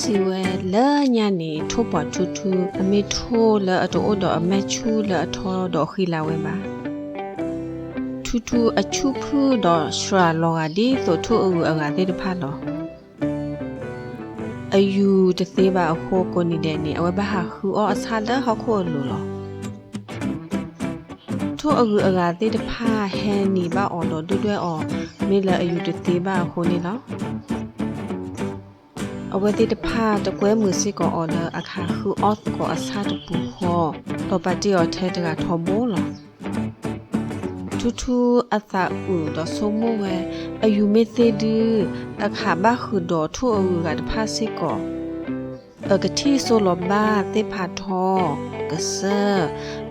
စံးဝဲလၢညါန့ၣ် ထိၣ်ပှၤထူထူ အမ့ၢ်ထိၣ်လၢအတအိၣ်ဒီးအမဲာ်ဆူၣ်လၢအထီဒီးဃံလၤဝဲဘၣ်. ထူထူအဆူၣ်ဖုၣ်ဒီးဆှးလီၤဂာ်ဒ်သိးထိၣ်အဂုၤအဂၤသ့ၣ်တဖၣ်လီၤ. အယူၤတသ့ဘၣ်အဃိကိးနံၤဒဲးန့ၣ် အဝဲဘၣ်ဟးဃုအီၣ်အဆၣ်လၢဟီၣ်ခိၣ်အလိၤလီၤ. ထိၣ်အဂုၤအဂၤသ့ၣ်တဖၣ်ဟဲနံၤဘၣ်အီၤဒီးဒုၣ်ဒွဲၣ်အီၤ မ့ၢ်လၢအယူၤတသ့ဘၣ်အဃိန့ၣ်လီၤ. အဝဲသ့ၣ်တဖၣ်တကွဲမုာ်စ့ၢ်ကီးအီၤလၢအခးဃုအီၣ်သကိးအဆၣ်တပူၤဃီ, ဒီးပာ်တ့ၢ်အီၤထဲတဂၤထီဘိလီၤ. ထူထူအသးအုးဒီးဆိကမိၣ်ဝဲ, အယူၤမ့ၢ်သ့ဒု, အခးဘၣ်ဃုာ်ဒီးထိၣ်အဂုၤအဂၤတဖၣ်စ့ၢ်ကီး, အကထံၣ်စိလီၤဘၣ်သ့ၣ်ဖးထီ, ကစၢၢ်,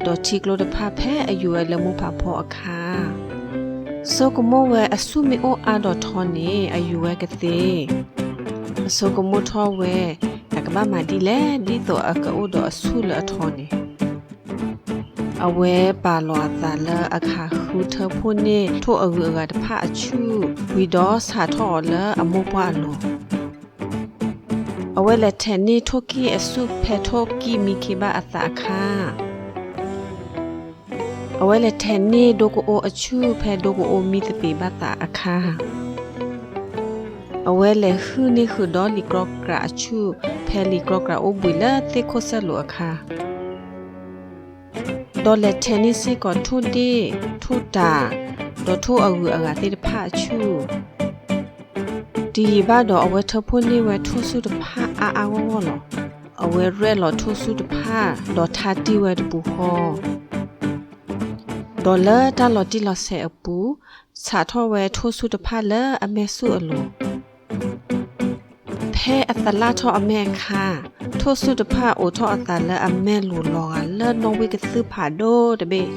ဒီးထံကျိတဖၣ်ဖဲအယူၤဝဲလၢမိၢ်ဖးဖီအခါ ဆိကမိၣ်ဝဲအဆူၣ်မ့ၢ်အိၣ်အါဒီးထီန့ၣ် အယူၤဝဲကသ့. အဆိကမိၣ်ထီၣ်ဝဲ, အကဘၣ်မၤဒ်လဲၣ် ဒ်သိးအကအိၣ်ဒီးအဆူၣ်လၢအထီန့ၣ်. အဝဲပာ်လီၤအသးလၢအခးဃုထၢဖှိၣ်န့ၢ်ထိၣ်အဂုၤအဂၤတဖၣ်အဆူၣ်, ဝံၤဒီးဆးထီၣ်အီၤလၢအမိၢ်ပှၢ်အလိၤ. အဝဲလဲၤထဲးန့ၢ်ထိၣ်ကံၢ်အဆူၣ်ဖဲထိၣ်ကံၢ်မံခ့ဘၣ်အသးအခါ အဝဲလဲၤထဲးန့ၢ်ဒိကအိအဆူၣ်ဖဲဒိကအိမံသပ့ၤဘၣ်သးအခါ, အဝဲလဲၤဟုၣ်န့ၢ်ဃုာ်ဒီးလံာ်ကြီကြးအဆူၣ် ဖဲလံာ်ကြီကြးအိၣ်ဘှံးလၢသ့ၣ်ခိၣ်စဲၣ်လိာ်အခါ, ဒီးလဲၤထဲးန့ၢ်စ့ၢ်ကီးထိၣ်ဒ့ၣ်, ထိၣ်တၤ, ဒီးထိၣ်အဂုၤအဂၤသ့ၣ်တဖၣ်အဆူၣ် တယံာ်ဘၣ်ဒီးအဝဲထၢဖှိၣ်န့ၢ်ဝဲထိၣ်ဆူၣ်တဖၣ်အါအါဂီၢ်ဂီၢ်လီၤ. အဝဲရဲၣ်လီၤထိၣ်ဆူၣ်တဖၣ် ဒီးထါတံၢ်ဝဲတပူၤဃီ, ဒီးလၢတၢ်လီၤတံၢ်လီၤဆဲးအပူၤ, ဆးထီၣ်ဝဲထိၣ်ဆူၣ်တဖၣ်လၢအမဲာ်ဆူၣ်အလိၤ. ဖဲအသလၣ်ထီၣ်အမဲာ်အခါ, ထိၣ်ဆူၣ်တဖၣ်အိးထီၣ်အသးလၢအမဲာ်လိၤလီၤဂာ်လၢနီၣ်ဝံၣ်ကသုၣ်ဖးဒိၣ်တဘ့ၣ်,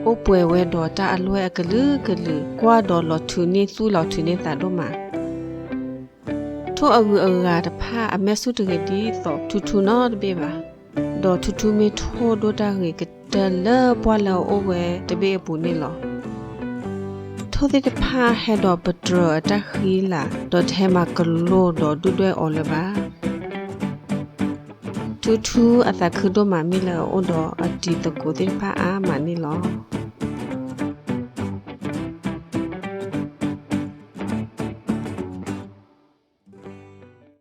အိၣ်ပှဲၤဝဲဒီးတၢ်အလွဲၢ်အကလုာ်ကလုာ် ကွၢ်ဒီးလီၤထုးန့ၢ်သူၣ်လီၤထုးန့ၢ်သးဒိၣ်မး. ထိၣ်အဂုၤအဂၤတဖၣ်အမဲာ်ဆူၣ်တဂ့ၤဒ်သိးထူထူနီတဘ့ၣ်ဘၣ်, ဒီးထူထူမ့ၢ်ထိၣ်ဒိၣ်တၢ်ဂ့ၤကတၢၢ်လၢပှၢ်လၢအအိၣ်ဝဲတဘ့ၣ်အပူၤန့ၣ်လီၤ. ထိၣ်သ့ၣ်တဖၣ်ဟဲဒီးပတြၢၤအတၢ်ဃံလၤ, ဒီးတဟဲမၤကလိဒီးဒုၣ်ဒွဲၣ်အီၤလၢၤဘၣ်. ထူထူအသးခုဒိၣ်မးမ့ၢ်လၢအအိၣ်ဒီးအတံၤသကိးသ့ၣ်တဖၣ်အါမးန့ၣ်လီၤ.